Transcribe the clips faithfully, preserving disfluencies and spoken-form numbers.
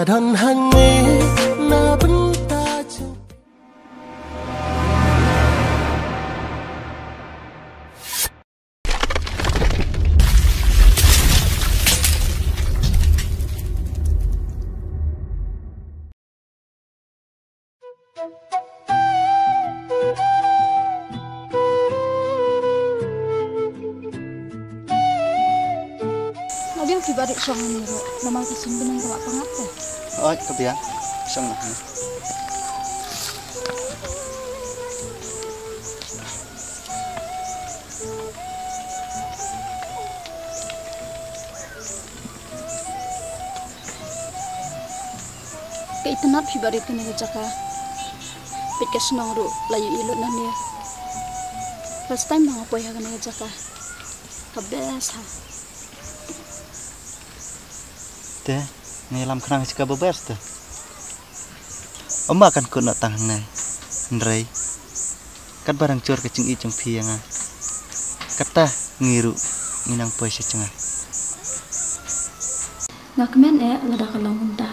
Don hangne na bynta jong Nga dei phi ba rit shong ni ruh, namar ka suiñ bneng ka la pyngngad te. Oi, ka biang. Shong noh. Ka itynnad phi ba rit kane ka jaka. Peit ka shnong ruh la ïohi lut na ne. First time ba nga poi ha kane ka jaka. Ka best ha. Te, ngi lam khnang ka jaka ba best te. Ym ba kan kut noh tang hangne. Hynrei katba dang jur ka jingïeit jong phi ïa nga, kata ngi ruh ngi nang poi sha jngai. Nga kmen eh lada ka long kumta.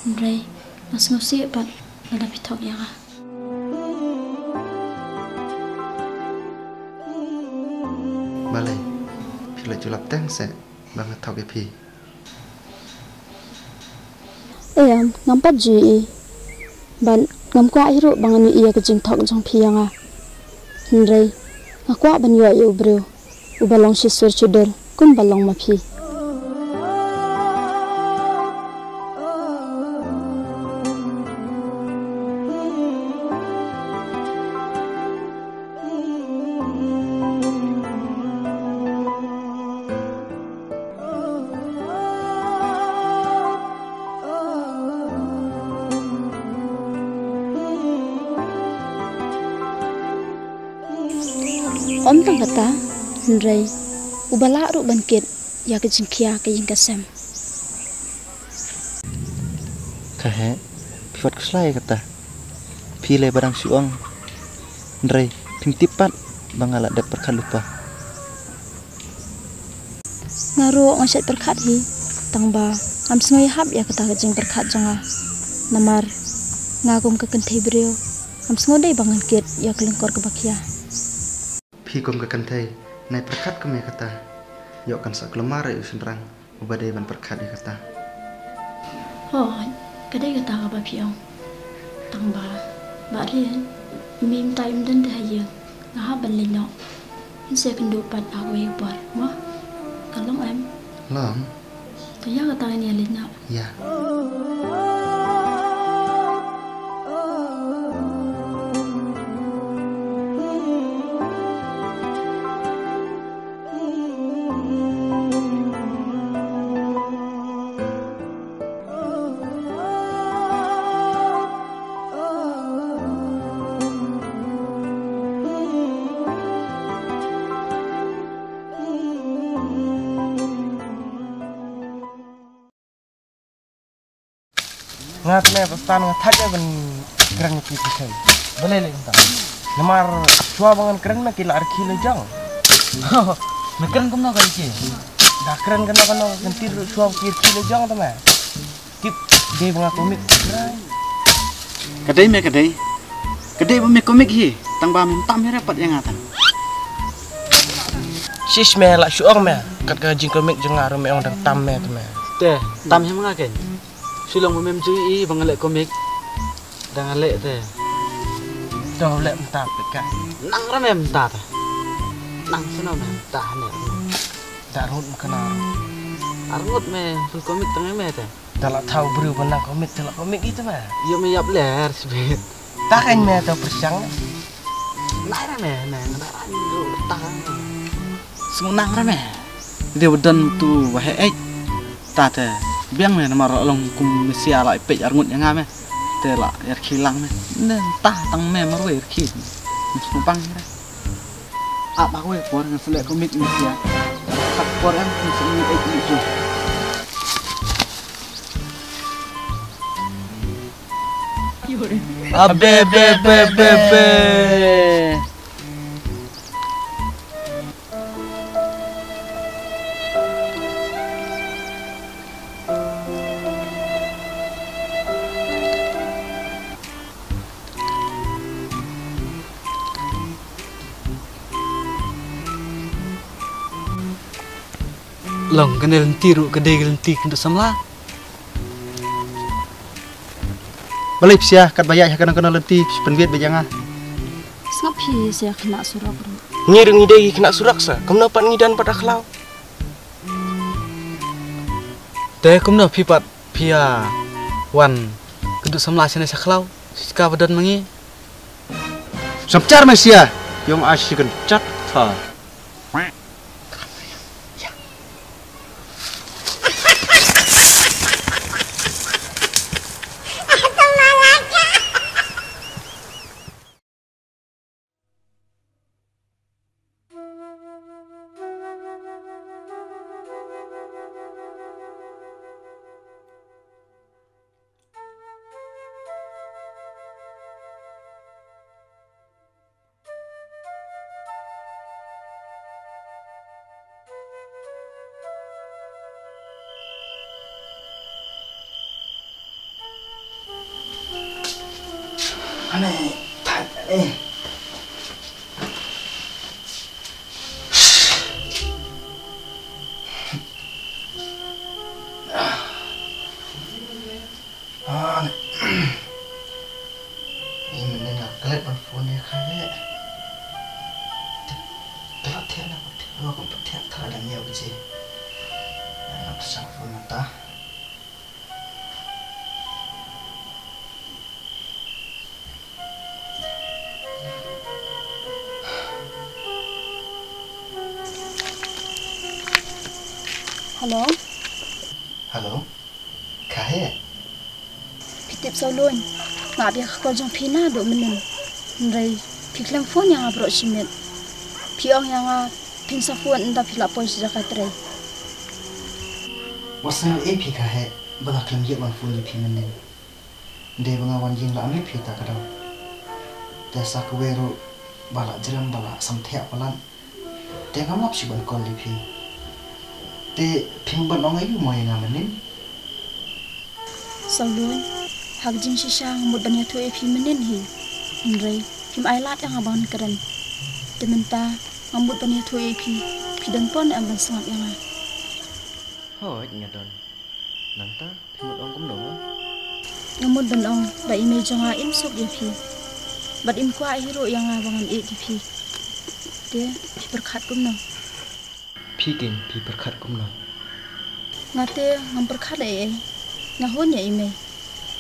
Hynrei nga sngewsih pat lada phi thok ïa nga. Balei phi la ju lap teng seh ba nga thok ïa phi? Em, ngam pat ju ïohi. Bad ngam kwah hi ruh ba ngan ïohi ïa ka jingthok jong phi ïa nga. Hynrei nga kwah ban ïoh ïa u briew uba long shisur shudur kumba long ma phi. Ym tang kata, hynrei uba lah ruh ban kit ïa ka jingkhia ka ïing ka sem. Ka heh, phi wat khuslai kata. Phi lei ba dang shu ong. Hynrei phim tip pat ba nga la dep pyrkhat lypa. Nga ruh nga shait pyrkhat hi, tang ba ngam sngew ïahap ïa kata ka jingpyrkhat jong nga. Namar nga kum ka kynthei briew ngam sngew dei ba ngan kit ïa ka lyngkor kaba khia. Phi kum ka kynthei, nai pyrkhat kum ïa kata. Ïoh kan sa kulmar ïa u shynrang uba dei ban pyrkhat ïa kata. Hooid, ka dei kata kaba phi ong. Tang ba, ba ri, ym im tai ym don te ha ïing. Nga hap ban leit noh. Ngin sa ïakynduh pat ha kawei ka por, mo? Ka long em? Long. To ïa kata ngin ïa leit noh. Ïa. Nga tne ba stan nga thait ban kren ki ki thai. Balei lei kumta? Namar shuwa ba ngan kren me ki la rkhie lajong. Me kren kumno ka ki? Da kren kano kano kan tir shuwa ki rkhie lajong te me. Tip dei ba nga komik. Ka dei me ka dei. Ka dei ba me komik hi, tang ba mem tam hi re pat ïa nga tang. Shish me, la shu ong me, kat ka jingkomik jong nga ruh me ong dang tam me te me. Te, tam hi ma nga keiñ. Shu long ba mem ju ïohi ba nga leh komik. Da nga leh te. Dang leh mynta peit ka. Nang re me mynta te. Nang sno me mynta ne. Da rngut me kane. Arngut me full komik tang me te. Da la thaw briew ba nang komik te la komik ïa te me. Ïoh me ïap ler sbit. Ta keiñ me te pyrshang. Nai re me ne, nga da rang ruh ta. Sngewbha nang re me. Dei ba don tu ba heh eh. Ta te biang me namar long kum misia la ïa peit arngut ïa nga me. Te la ïarkhie lang me. Ne ta tang me marwei ïarkhie. Sngewbha bang re. Ah, ba wei por ngan sa leh komik misia. Khat por em ngan sa leh komik tu. Abe, be, be, be, be. Long kane lynti ruh ka dei ka lynti kynduh samla. Balei phi sia katba ïaid ha kano kano lynti phi pynbieit beit ïa nga? Sngap phi sia khynnah surok ruh. Ngi ruh ngi dei khynnah surok sa, kumno pat ngi don pat ha khlaw. Te kumno phi pat phi ïa wan kynduh samla shane sha khlaw, shika ba don ma ngi. Sngap jar me sia, ïong ai shi kynjat tha. Ane, thait, eh. Ah, ne. Ni mynnin nga klet ban phone ïa ka ne. Te, te la thiah na, te la ko thiah tha dang ïa uji. Nga pyrshang phone mynta. Hello. Hello. Kha he? Phi tip Sawlun, nga ap ïa ka call jong phi naduh mynnin. Hynrei phi khlem phone ïa nga baroh shi miet. Phi ong ïa nga phin sa phone ynda phi la poi sha jaka trei. Wat sngew ei phi kha he ba nga khlem ïoh ban phone ïa phi mynnin. Dei ba nga wan ïeng la mih phi ta ka daw. Te sa kawei ruh ba la jrem ba la samthiah palat. Te ngam lap shuh ban call ïa phi. Te phim ban ong aïu mo ïa nga mynnin? Sawlun, ha ka jingshisha nga mut ban ïathuh ïa phi mynnin hi. Hynrei phim ai lad ïa nga ban kren. Te mynta nga mut ban ïathuh ïa phi, phi don pon em ban sngap ïa nga? Hooid nga don. Nangta Phi mut ong kumno? Nga mut ban ong ba i mei jong nga im suk ïa phi. Bad im kwah hi ruh ïa nga ba ngan ïeit ïa phi. Te phi pyrkhat kumno? Phi keiñ phi pyrkhat kumno? Nga te ngam pyrkhat ei ei. Nga hun ïa i mei.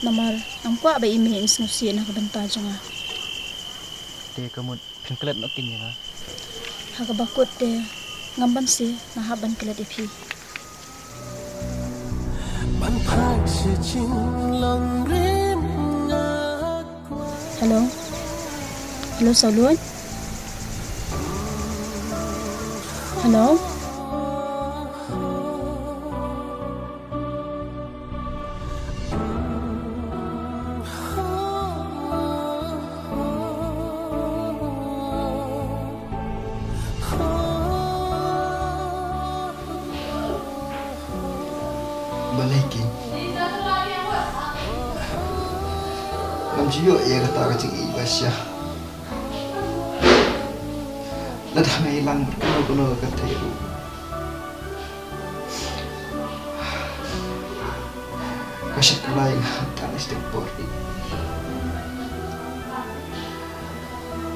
Namar ngam kwah ba i mei in sngewsih na ka bynta jong nga. Te ka mut Phin klet noh keiñ ïa nga. Ha kaba kut te ngam banse nga hap ban klet ïa phi. Hello. Hello Sawlun. Hello. Balei keiñ ngam ju ïoh ïa kata ka jingïeit ba shisha. Lada nga ïalang bad kano kano ka kynthei ruh, ka shait kylla ïa nga tang shiteng por.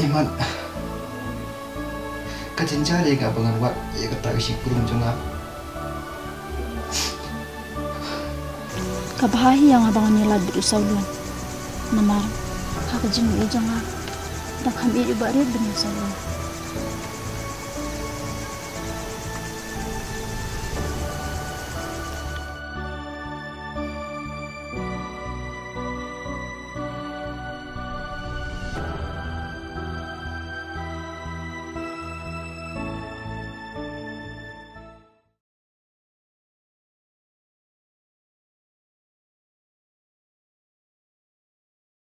Imat ka jynjar ïa nga ba ngan wad ïa kata ka shiphrang jong nga. Ka bha hi ïa nga ba ngan ïalait bad u Sawlun. Namar ha ka jingïeit jong nga da kham ïeit u Bah Rit bad u Sawlun.